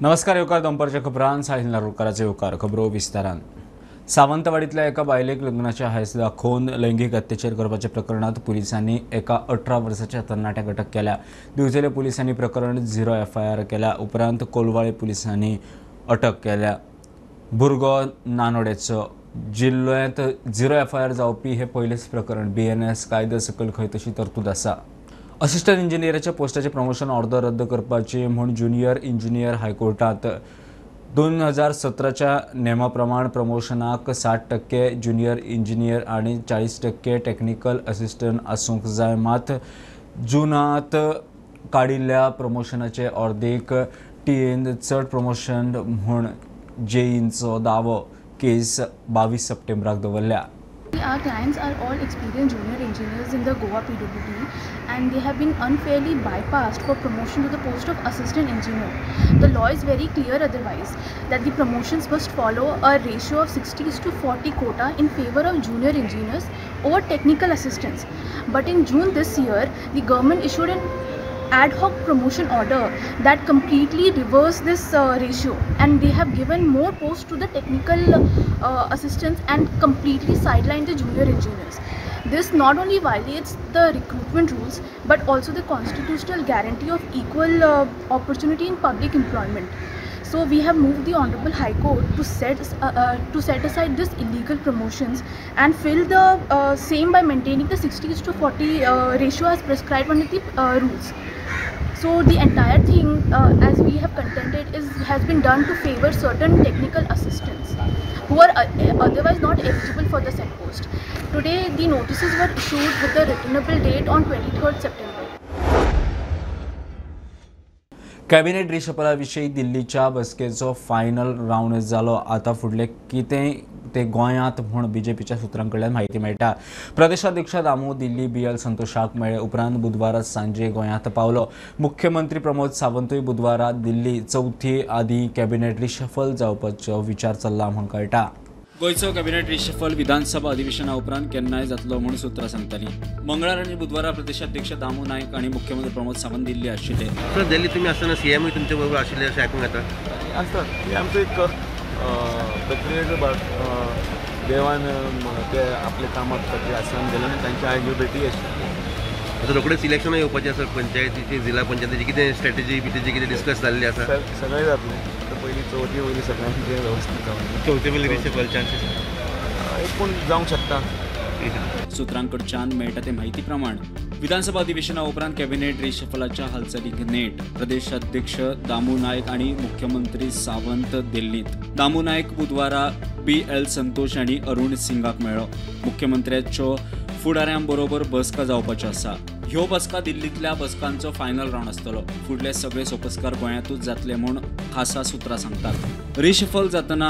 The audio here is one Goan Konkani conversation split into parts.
नमस्कार, येवकार दनपारच्या खबरान. साहिल नारुलकाराचे येवकार. खबरो विस्तारान. सावंतवाडीतल्या एका बायलेक लग्नाच्या हांयस दाखोवन लैंगीक अत्याचार करपाच्या प्रकरणात पुलिसांनी एका 18 वर्साच्या तरणाट्याक अटक केल्या. दिवचले पुलिसांनी प्रकरण 0 FIR केल्या उपरांत कोलवाळे पुलिसांनी अटक केल्या. भुरगो नानोड्याचो. जिल्ल्यांत 0 FIR जावपी हे पयलेंच प्रकरण. BNS कायद्या सकयल खंय तशी तरतूद आसा. असिस्टंट इंजिनियराच्या पोस्टाचे प्रमोशन ऑर्डर रद्द करपाची म्हूण ज्युनियर इंजिनियर हायकोर्टात 2017च्या नेमा प्रमाण प्रमोशनाक 60% ज्युनियर इंजिनियर आनी 40% टेक्निकल असिस्टंट आसूंक जाय. मात जुनात काडिल्ल्या प्रमोशनाचे ऑर्दीक टीएन चड प्रमोशन म्हूण जेईंचो दावो. केस 22 सप्टेंबराक दवरल्या. Our clients are all experienced junior engineers in the Goa PWD and they have been unfairly bypassed for promotion to the post of assistant engineer. The law is very clear otherwise that the promotions must follow a ratio of 60:40 quota in favor of junior engineers over technical assistants. But in June this year, the government issued an ad hoc promotion order that completely reversed this ratio, and they have given more posts to the technical assistants and completely sidelined the junior engineers. This not only violates the recruitment rules but also the constitutional guarantee of equal opportunity in public employment. So we have moved the Honorable High Court to set aside this illegal promotions and fill the same by maintaining the 60:40 ratio as prescribed under the rules. So the entire thing, as we have contended, has been done to favor certain technical assistants who are otherwise not eligible for the said post. Today the notices were issued with the returnable date on 23rd September. Cabinet रिशफलाविशीं दिल्लीच्या बसकेचो फायनल रावंड जालो. आतां फुडलें कितें ते गोंयांत म्हूण बीजेपीच्या सुत्रां कडल्यान म्हायती मेळटा. प्रदेशाध्यक्ष दामू दिल्ली BL संतोषाक मेळ्ळे उपरांत बुधवारा सांजे गोंयांत पावलो. मुख्यमंत्री प्रमोद सावंतूय बुधवारा दिल्ली चवथी आदी कॅबिनेट रिशफल जावपाचो विचार चल्ला म्हूण कळटा. गोंयचो कॅबिनेट रिशफल विधानसभा अधिवेशना उपरांत केन्नाय जातलो म्हूण सूत्रां सांगतालीं. मंगळार आनी बुधवारा प्रदेशाध्यक्ष दामू नायक आनी मुख्यमंत्री प्रमोद सावंत दिल्ली आशिल्ले. सर, दिल्ली तुमी आसतना सीएमूय तुमचे बरोबर आशिल्ले अशें आयकूंक येता. आसतात. ही आमचो एक प्रक्रियेचो भाग. देवान ते आपल्या कामाक खातीर आसान गेले आनी तांच्या आयज भेटी आशिल्ली. आतां रोखडेच इलेक्शनां येवपाचें आसा, पंचायतीची, जिल्हा पंचायतीची कितें स्ट्रेटजी बिटेजी कितें डिस्कस जाल्ली आसा? सगळें जातलें. आतां पयलीं चवथी वयली सगळ्यांचें वेवस्थीत जावन चवथी वयली रिशफल चान्सीस एक पूण जावंक शकता. सूत्रांकडच्यान मेळटा ते म्हायती प्रमाण विधानसभा अधिवेशना उपरांत कॅबिनेट रिशफलाच्या हालचालीक नेट. प्रदेशाध्यक्ष दामू नायक आनी मुख्यमंत्री सावंत दिल्लींत. दामू नायक बुधवारा BL Santosh आनी अरुण सिंगाक मेळ्ळो. मुख्यमंत्र्याच्यो फुडाऱ्यां बरोबर बसका जावपाच्यो आसा. ह्यो बसका दिल्लींतल्या बसकांचो फायनल रावंड आसतलो. फुडले सगळे सोपस्कार गोंयांतूच जातले म्हूण खासा सूत्रां सांगतात. रिशफल जातना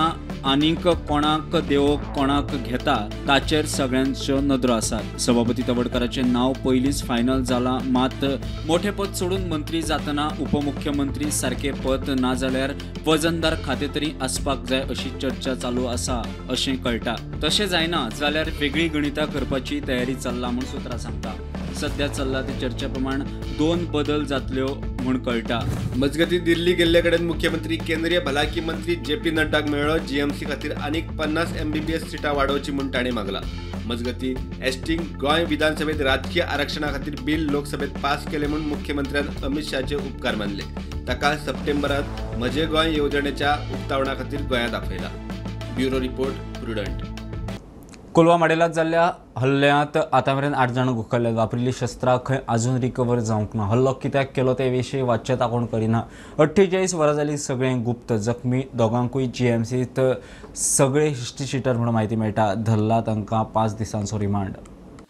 आनीक कोणाक देवोक कोणाक घेता ताचेर सगळ्यांच्यो नदरो आसात. सभापती तवडकाराचें नांव पयलींच फायनल जालां. मात मोठें पद सोडून मंत्री जातना उपमुख्यमंत्री सारकें पद ना जाल्यार वजनदार खातें तरी आसपाक जाय अशी चर्चा चालू आसा अशें कळटा. तशें जायना जाल्यार वेगळी गणितां करपाची तयारी चल्ला म्हूण सूत्रां सांगता. सध्या चल्ला ते चर्चे प्रमाण 2 बदल जातल्यो म्हूण कळटा. मजगती दिल्ली गेल्ले कडेन मुख्यमंत्री केंद्रीय भलायकी मंत्री JP नड्डाक मेळ्ळो. GMC खातीर आनीक 50 MBBS सिटां वाडोवची म्हूण ताणें मागला. मजगती एसटींक गोंय विधानसभेत राजकीय आरक्षणा खातीर बिल लोकसभेत पास केलें म्हूण मुख्यमंत्र्यान अमित शहाचे उपकार मानले. ताका सप्टेंबरात म्हजे गोंय येवजणेच्या उक्तावणा खातीर गोंयांत आपयला. Bureau report, Prudent. Colva माडेलात जाल्ल्या हल्ल्यांत आतां मेरेन 8 जाणां गुखल्ल्यात. वापरिल्ली शस्त्रां खंय आजून रिकवर जावंक ना. हल्लो कित्याक केलो ते विशीं वाच्यता कोण करिना. 48 वरां जालीं सगळें गुप्त. जखमी दोगांकूय GMCत सगळे हिस्ट्री शिटर म्हूण म्हायती मेळटा. धरला तांकां 5 दिसांचो रिमांड.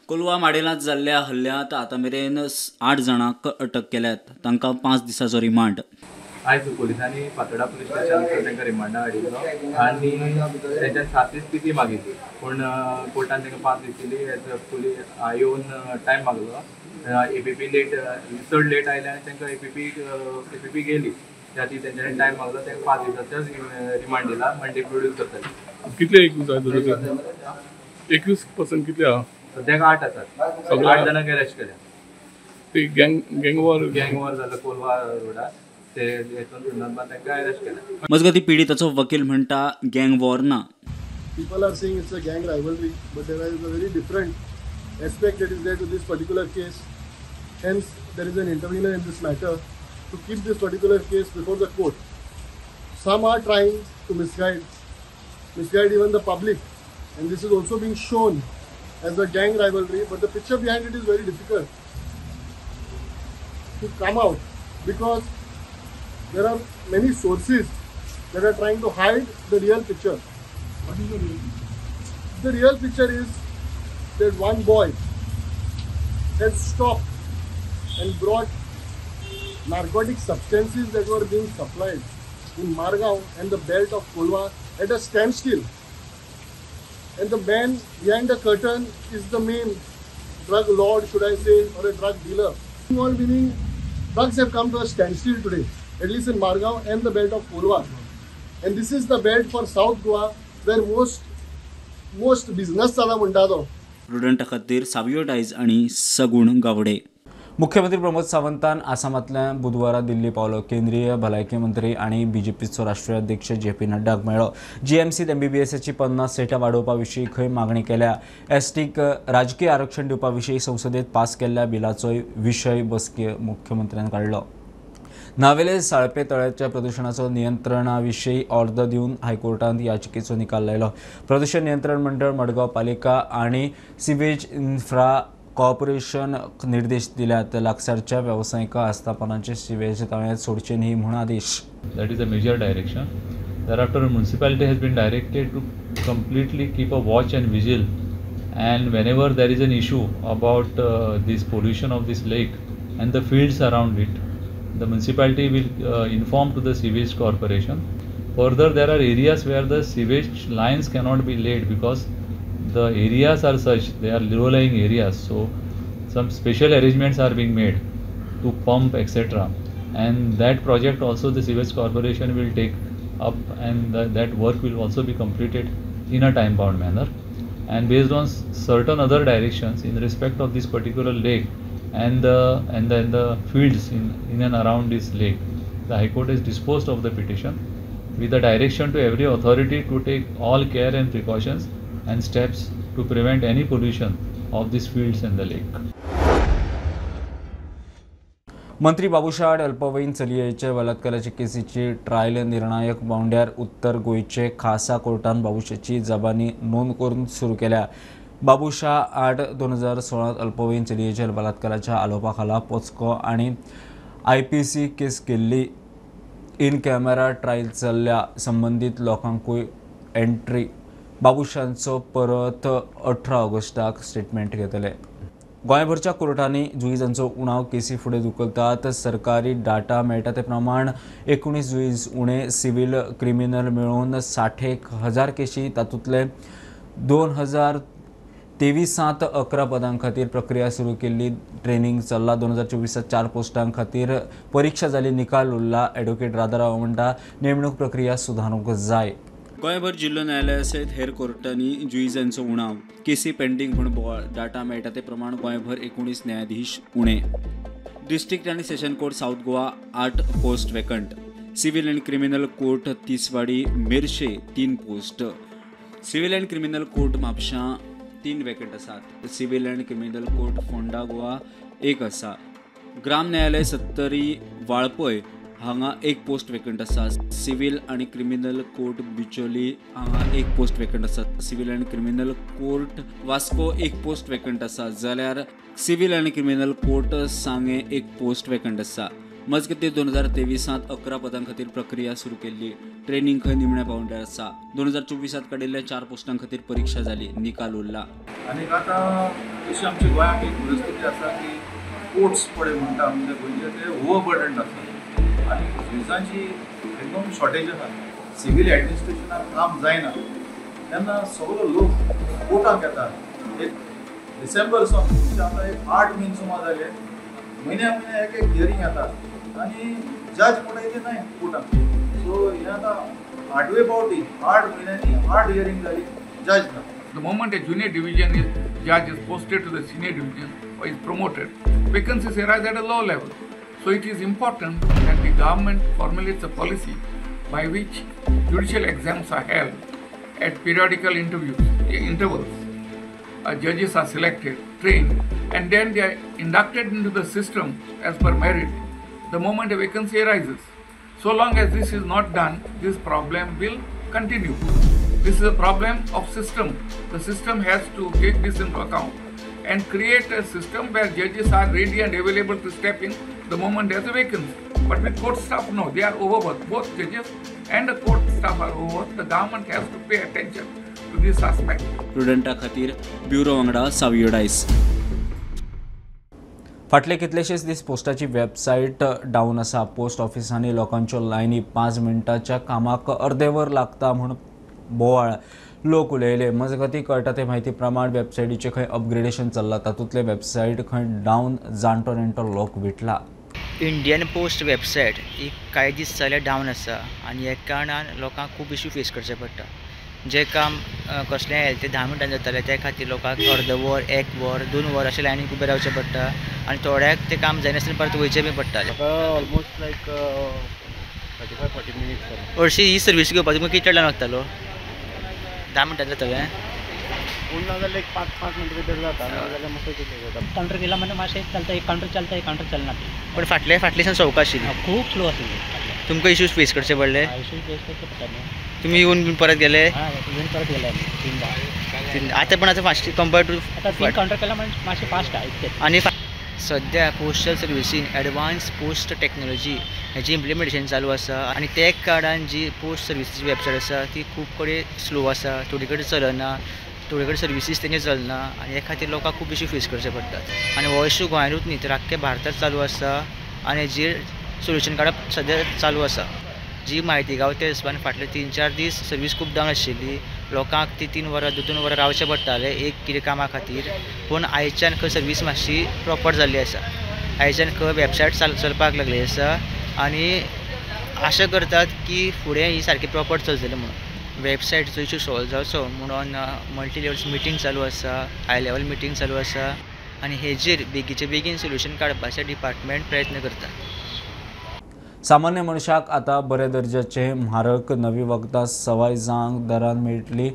कोलवा माडेलांत जाल्ल्या हल्ल्यांत आतां मेरेन 8 जाणांक अटक केल्यात. तांकां 5 दिसांचो रिमांड. आयज पोलिसांनी फातोडा पुलीस स्टेशनार तांकां रिमांडा हाडिल्लो आनी तेंच्यान 7 दीस पीसी मागिल्ली, पूण कोर्टान तांकां 5 दीस दिली. एज पुलीस येवन टायम मागलो. APP late, चड लेट आयले आनी तांकां APP गेली. त्या खातीर तेंच्यांनी टायम मागलो. तांकां 5 दिसाचोच रिमांड दिला. मंडे प्रोड्यूस करतले. कितले 21 पर्सन कितले आहा? सद्याक 8 आसात. 8 जाणांक अरेस्ट केल्या. ते गँगवॉर जालो कोलवा रोडार. ते हेतून संदर्भात तांकां अरेस्ट केले. मजगतीं पिडिताचो वकील म्हणटा गँग वॉर ना. People are saying it's a gang rivalry, but there is a very different aspect that is there to this particular case. Hence, there is an intervener in this matter to keep this particular case before the court. Some are trying to misguide even the public, and this is also being shown as a gang rivalry, but the picture behind it is very difficult to come out because there are many sources that are trying to hide the real picture. What is the real picture? The real picture is that one boy has stopped and brought narcotic substances that were being supplied in Margao and the belt of Kolwa at a standstill. And the man behind the curtain is the main drug lord, should I say, or a drug dealer. All meaning, drugs have come to a standstill today, at least in Margao and the belt of Kolwa. And this is the belt for South Goa, where most business chala म्हणटा तो. प्रुडंटा खातीर सावियो डायज आनी सगुण गावडे. मुख्यमंत्री प्रमोद सावंतान आसामांतल्यान बुधवारा दिल्ली पावलो. केंद्रीय भलायकी मंत्री आनी बीजेपीचो राष्ट्रीय अध्यक्ष जे पी नड्डाक मेळ्ळो. जीएमसीत एमबीबीएसाची 50 सीटां वाडोवपा विशीं खंय मागणी केल्या. एसटीक राजकीय आरक्षण दिवपा विशीं संसदेत पास केल्ल्या बिलाचोय विशय बसके मुख्यमंत्र्यान काडलो. नावेले साळपे तळ्याच्या प्रदूषणाचो नियंत्रणा विशीं ऑर्द दिवन हायकोर्टान याचिकेचो निकाल लायलो. प्रदूषण नियंत्रण मंडळ, मडगांव पालिका आनी सिवेज इन्फ्रा कॉर्पोरेशन निर्देश दिल्यात. लागसारच्या वेवसायिक आस्थापनांचे सिवेज तळ्यांत सोडचे न्ही म्हूण आदेश. That is a major direction. Thereafter, municipality has been directed to completely keep a watch and vigil, and whenever there is an issue about this pollution of this lake and the fields around it, the municipality will inform to the sewage corporation. Further, there are areas where the sewage lines cannot be laid because the areas are such, they are low-lying areas, so some special arrangements are being made to pump, etc. And that project also the sewage corporation will take up, and that work will also be completed in a time-bound manner. And based on certain other directions in respect of this particular lake and then the fields in and around this lake, the High Court has disposed of the petition with the direction to every authority to take all care and precautions and steps to prevent any pollution of these fields and the lake. मंत्री बाबूशा आड अल्पवयीन चलयेच्या बलात्काराचे केसीची ट्रायल निर्णायक बावंड्यार उत्तर गोंयचे खासा कोर्टान बाबूशाची जबानी नोंद करून सुरू केल्या. बाबूशा आड 2016 अल्पवयीन चलयेच्या बलात्काराच्या आरोपा खाला पोस्को आनी IPC केस केल्ली. इन कॅमेरा ट्रायल चल्ल्या. संबंदीत लोकांकूय एंट्री. बाबूशांचो परत 18 ऑगस्टाक स्टेटमेंट घेतले. गोंयभरच्या कोर्टांनी जुईजांचो उणाव केसी फुडें धुकलतात. सरकारी डाटा मेळटा ते प्रमाण 19 जुईज उणे सिव्हील क्रिमिनल मेळून 60,000 केशी, तातूंतले 2023 11 पदां खातीर प्रक्रिया सुरू केल्ली. ट्रेनिंग चल्ला. 2024 4 पोस्टां खातीर परिक्षा जाली, निकाल उरला. एडवोकेट राधाराव म्हणटा नेमणूक प्रक्रिया सुदारूंक जाय. गोंयभर जिल्लो न्यायालया सयत हेर कोर्टांनी जुईजांचो उणाव, केसी पेंडींग म्हूण बोवाळ. डाटा मेळटा ते प्रमाण गोंयभर 19 न्यायाधीश उणे. डिस्ट्रिक्ट आनी session court south Goa 8 post vacant. Civil and criminal court Tiswadi Merces 3 post. Civil and criminal court म्हापशां 3 वेकंट आसात. Civil and criminal court Ponda Goa 1 आसा. ग्राम न्यायालय सत्तरी वाळपय हांगा 1 पोस्ट वेकंट आसा. सिव्हील आनी क्रिमिनल कोर्ट बिचोली हांगा 1 पोस्ट वेकंट आसा. Civil and criminal court Vasco 1 post vacant आसा, जाल्यार सिव्हील आनी क्रिमिनल कोर्ट सांगे 1 पोस्ट वेकंट आसा. मजगतीं 2023 11 पदां खातीर प्रक्रिया सुरू केल्ली. ट्रेनिंग खंय निमण्या पावंड्यार आसा. 2024 काडिल्ल्या 4 पोस्टां खातीर परीक्षा जाली, निकाल उरला. आनी आतां तशी आमच्या गोंयांत एक परिस्थिती आसा की कोर्ट्स पळय म्हणटा आमच्या गोंयचे ते ओवर बर्डन आसा आनी जुईजांची एकदम शॉर्टेज आसा. सिव्हील एडमिनिस्ट्रेशनाक काम जायना तेन्ना सगळो लोक कोर्टाक येता. एक डिसेंबर सावन म्हणजे आतां एक 8 म्हयने सुमार जाले, म्हयन्या म्हयन्या एक एक हियरींग येता आनी जज म्हणटा ते नाय कोर्टाक. सो हें आतां 8वे फावटी 8 म्हयन्यांनी 8 हियरींग जाली, जज ना. The moment a junior division judge is posted to the senior division or is promoted, vacancies arise at a low level. So it is important that the government formulates a policy by which judicial exams are held at periodical intervals. Judges are selected, trained, and then they are inducted into the system as per merit the moment a vacancy arises. So long as this is not done, this problem will continue. This is a problem of system. The system has to take this into account and create a system where judges are ready and available to step in the moment there is a vacancy. But with court staff, no, they are overworked. Both judges and the court staff are overworked. The government has to pay attention to this aspect. प्रुडंटा खातीर ब्युरो वांगडा सावियो डायस. फाटले कितलेशेच दीस पोस्टाची वेबसायट डावन आसा. पोस्ट ऑफिसांनी लोकांच्यो लायनी 5 मिनटांच्या कामाक अर्दे वर लागता म्हूण बोवाळ लोक उलयले. मजगतीं कळटा ते म्हायती प्रमाण वेबसायटीचें खंय अपग्रेडेशन चल्लां, तातूंतले वेबसायट खंय डावन जाणटो नेणटो लोक विटला. इंडियन पोस्ट वेबसायट ही कांय दीस जाले डावन आसा आनी ह्या कारणान लोकांक खूब इश्यू फेस करचे पडटा. जें काम कसलें हेल्थ 10 मिनटान जातालें त्या खातीर लोकांक अर्द वर, 1 वर, 2 वर अशें लायनीक उबें रावचें पडटा आनी थोड्याक तें काम जायनासतना परत वयचें बी पडटालें. ऑलमोस्ट लायक 35-40 मिनिट्स. हरशीं ही सर्वीस घेवपाक तुमकां कितलो टायम लागतालो? 10 मिनटान जातालें. पूण ना जाल्यार एक 5-5 मिनटां भितर जाता, नाजाल्यार मातसो डिले जाता. कावंटर गेला म्हणजे मातशें चलता, एक कावंटर चलता, एक कावंटर चलना. पण फाटले फाटले सवका आशिल्ली, खूब स्लो आशिल्ली. तुमकां इश्यूज फेस करचे पडले? इश्यूज फेस करचे पडटाले. तुमी येवन परत गेले? येवन परत गेले आमी. आतां पण आतां फास्ट कंपेर्ड टू आतां 3 कावंटर केला म्हणजे मातशें फास्ट आहा इतकें. आनी सद्या पोस्टल सर्विसीन एडवान्स पोस्ट टॅक्नोलॉजी हेजी इम्प्लिमेंटेशन चालू आसा आनी ते कारणान जी पोस्ट सर्विसीची वेबसायट आसा ती खूब कडेन स्लो आसा, थोडे कडेन चलना, थोडे कडेन सर्विसीस तेंचे चलना आनी हे खातीर लोकांक खूब इश्यू फेस करचे पडटात. आनी हो इश्यू गोंयांतूच न्ही तर आख्ख्या भारतांत चालू आसा आनी हेजेर सोल्युशन काडप सद्या चालू आसा. जी म्हायती गावता त्या हिसपान फाटले 3-4 दीस सर्वीस खूब डावन आशिल्ली, लोकांक ती 3 वरां 2-2 वरां रावचें पडटालें एक कितें कामा खातीर. पूण आयच्यान खंय सर्वीस मातशी प्रोपर जाल्ली आसा, आयच्यान खंय वेबसायट चलपाक लागली आसा आनी आशा करतात की फुडें ही सारकी प्रोपर चलतली म्हणून. वेबसायटीचो इशू सॉल्व जावचो म्हणून मल्टी लेवल्स मिटींग चालू आसा, हाय लेवल मिटींग चालू आसा आनी हेजेर बेगीचे बेगीन सोल्युशन काडपाचें डिपार्टमेंट प्रयत्न करता. सामान्य मनशाक आतां बऱ्या दर्जाचे म्हारग नवी वखदां सवाय जांक दरान मेळटली.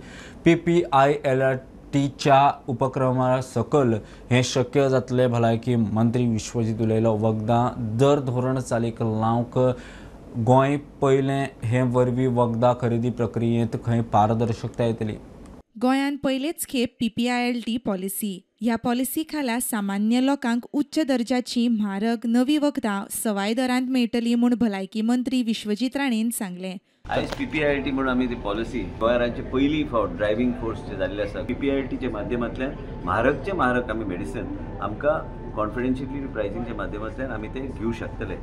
PPILTच्या उपक्रमा सकल हें शक्य जातलें, भलायकी मंत्री विश्वजीत उलयलो. वखदां दर धोरण चालीक लावंक गोंय पयलें हे वरवीं वखदां खरेदी प्रक्रियेंत खंय पारदर्शकता येतली. गोंयांत पयलेच खेप PPILT policy. ह्या पॉलिसी खाला सामान्य लोकांक उच्च दर्जाची म्हारग नवी वखदां सवाय दरांत मेळटली म्हूण भलायकी मंत्री विश्वजीत राणेन सांगलें. आयज PPILT म्हणून आमी ती पॉलिसी गोंय राज्य पयली फावट ड्रायव्हिंग फोर्स जे जाल्ले आसा PPILTच्या माध्यमांतल्यान म्हारगचे म्हारग आमी मेडिसिन आमकां कॉन्फिडेन्शियली प्रायसिंगच्या माध्यमांतल्यान आमी ते घेवं शकतले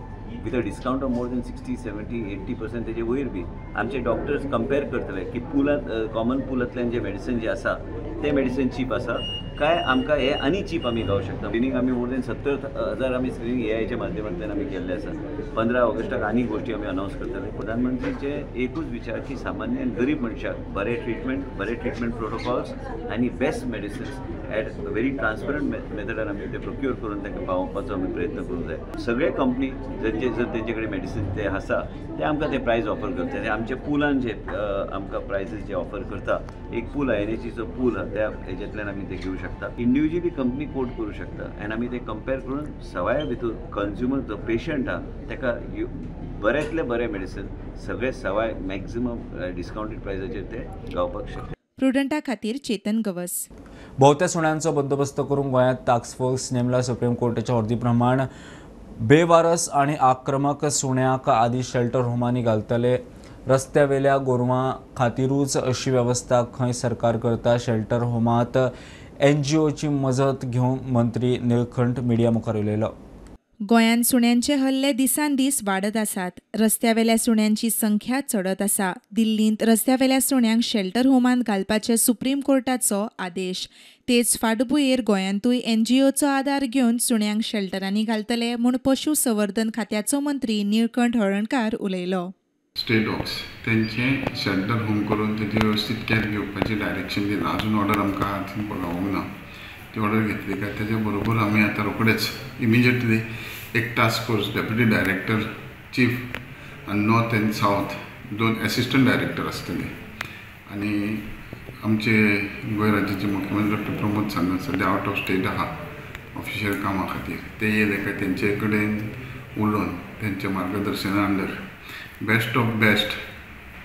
with a discount of more than 60, 70, 80% तेजे वयर बी. आमचे डॉक्टर्स कंपेर करतले की पुलांत कॉमन पुलांतल्यान जे मेडिसिन जे आसा ते मेडिसिन चीप आसा काय आमकां हे आनी चीप आमी गावूं शकता. स्क्रिनींग आमी मोर देन 70,000 आमी स्क्रिनींग एआयच्या माध्यमांतल्यान आमी केल्लें आसा. 15 ऑगस्टाक आनी गोश्टी आमी अनावन्स करतले. प्रधानमंत्रीचे एकूच विचार की सामान्य आनी गरीब मनशाक बरे ट्रिटमेंट, बरे ट्रिटमेंट प्रोटोकॉल्स आनी best medicines at very transparent मेथडान आमी ते प्रोक्युअर करून तांकां पावोवपाचो आमी प्रयत्न करूंक जाय. सगळे कंपनी जर जर तेंचे कडेन मेडिसिन ते आसा ते आमकां ते प्रायज ऑफर करता. आनी आमच्या पुलान जे आमकां प्रायजीस जे ऑफर करता, एक पूल आहा एनएचीचो पूल आहा, त्या हेज्यांतल्यान आमी ते घेवं शकता. इंडिविज्युअली कंपनी कोट करूं शकता आनी आमी ते कंपेर करून सवाय भितर कंज्युमर जो पेशंट आहा ताका बऱ्यांतलें बरें मेडिसिन सगळे सवाय मॅक्झिमम डिस्कावंटेड प्रायजाचेर ते गावपाक शकता. प्रुडंटा खातीर चेतन गवस. भोवत्या सुण्यांचो बंदोबस्त करूंक गोंयांत टास्क फोर्स नेमला. सुप्रीम कोर्टाच्या ऑर्दी प्रमाण बेवारस आनी आक्रमक सुण्यांक आदी शेल्टर होमांनी घालतले. रस्त्यावेल्या गोरवां खातीरूच अशी वेवस्था खंय सरकार करता. शेल्टर होमांत एनजीओची मजत घेवन मंत्री निळकंठ मिडिया मुखार उलयलो. गोंयांत सुण्यांचे हल्ले दिसान दीस वाडत आसात. रस्त्यावेल्या सुण्यांची संख्या चडत आसा. दिल्लींत रस्त्यावेल्या सुण्यांक शेल्टर होमांत घालपाचे सुप्रीम कोर्टाचो आदेश. तेच फाटभुंयेर गोंयांतूय एनजीओचो आदार घेवन सुण्यांक शेल्टरांनी घालतले म्हूण पशु संवर्धन खात्याचो मंत्री निळकंठ हळर्णकार उलयलो. स्टे डॉग्स तेंचे शेल्टर होम करून तेंचे वेवस्थीत कॅर घेवपाचें डायरेक्शन दिलां. अजून ऑर्डर आमकां पावूंक ना. ती ऑर्डर घेतली काय तेच्या बरोबर आमी आतां रोखडेच इमिजिएटली एक task force, deputy director chief आनी north and south 2 assistant director आसतले आनी आमचे गोंय राज्याचे मुख्यमंत्री डॉक्टर प्रमोद सावंत सद्या आवट ऑफ स्टेट आहा ऑफिशियल कामा खातीर, ते येयले काय तेंचे कडेन उलोवन तेंच्या मार्गदर्शना अंडर बेस्ट ऑफ बेस्ट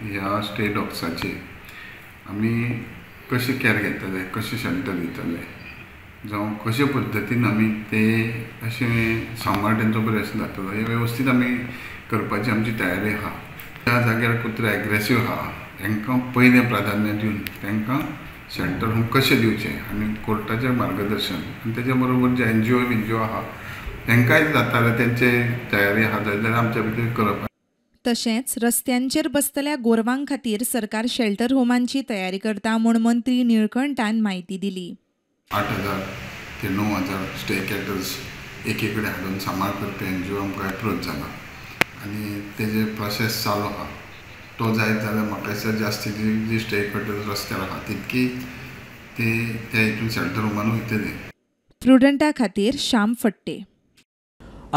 ह्या स्टे डॉग्साचे आमी कशें कॅर घेतले, कशें शेल्टर दितले, जावं कशे पद्दतीन आमी ते अशें सांबाळ तेंचो बरें अशें जातलो हें वेवस्थीत आमी करपाची आमची तयारी आहा. त्या जाग्यार कुत्रे एग्रेसीव आहा तांकां पयलें प्राधान्य दिवन तांकां शेल्टर होम कशें दिवचें आनी कोर्टाचें मार्गदर्शन आनी तेच्या बरोबर जे एनजीओ विनजीओ आहा तांकांय जाता जाल्यार तेंचे तयारी आहा जाल्यार आमच्या भितर करप. तशेंच रस्त्यांचेर बसतल्या गोरवां खातीर सरकार शेल्टर होमांची तयारी करता म्हूण मंत्री निळकंठान म्हायती दिली. 8,000 ते 9,000 स्टे कॅटल्स एके कडेन हाडून सांबाळ करपी एनजीओ आमकां एप्रोच जाला आनी तेजे प्रोसेस चालू आहा. तो जायत जाल्यार म्हाका दिसता जास्ती जी स्टे कॅटल्स रस्त्यार आहा तितकी ते त्या हितून शेल्टर होमान वयतले. प्रुडंटा खातीर श्याम फट्टे.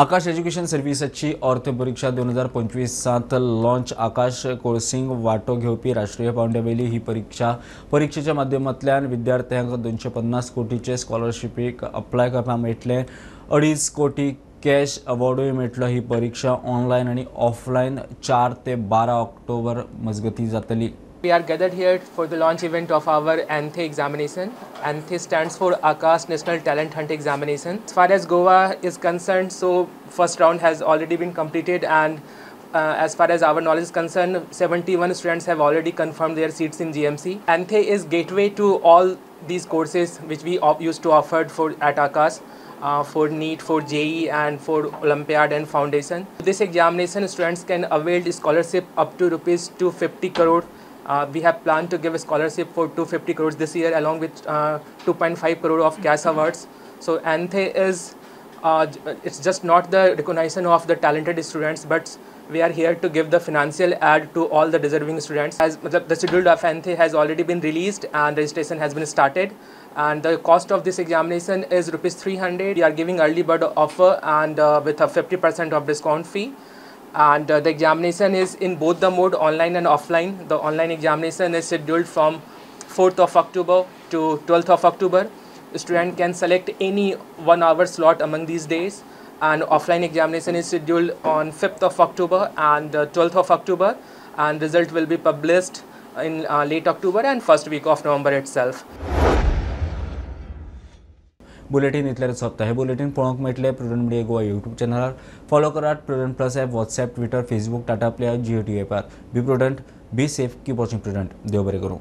आकाश एज्युकेशन सर्व्हिसाची अर्थ परीक्षा 2025 लॉन्च. आकाश कोर्सिंग वांटो घेवपी राष्ट्रीय पांवड्यावेली ही परीक्षा. परीक्षेच्या माध्यमांतल्यान विद्यार्थ्यांक 250 कोटीचे स्कॉलरशिपीक अप्लाय करपाक मेळटलें. 2.5 कोटी कॅश अवॉर्डूय मेळटलो. ही परीक्षा ऑनलायन आनी ऑफलायन 4 ते 12 ऑक्टोबर मजगती जातली. We are gathered here for the launch event of our ANTHE examination. ANTHE stands for Aakash National Talent Hunt Examination. As far as Goa is concerned, so first round has already been completed, and as far as our knowledge is concerned, 71 students have already confirmed their seats in GMC. ANTHE is gateway to all these courses which we used to offer for at Aakash. For NEET, for JEE and for Olympiad and Foundation. This examination students can avail scholarship up to rupees 250 crore. We have planned to give a scholarship for 250 crores this year along with 2.5 crore of cash awards. So ANTHE is, it's just not the recognition of the talented students, but we are here to give the financial aid to all the deserving students. As the schedule of ANTHE has already been released and registration has been started. And the cost of this examination is rupees 300. We are giving early bird offer and with a 50% of discount fee. And the examination is in both the mode, online and offline. The online examination is scheduled from 4th of October to 12th of October. The student can select any 1 hour slot among these days. And offline examination is scheduled on 5th of October and 12th of October. And result will be published in late October and first week of November itself. Bulletin इतल्यार सोंपता. हे बुलेटीन पळोवंक मेळटलें प्रुडंट मिडिया गोवा यूट्यूब चॅनलार. फॉलो करात Prudent plus app, WhatsApp, Twitter, Facebook, Tata Play, Jio TV ॲपार. Be prudent, be safe, keep watching Prudent. देव बरें करूं.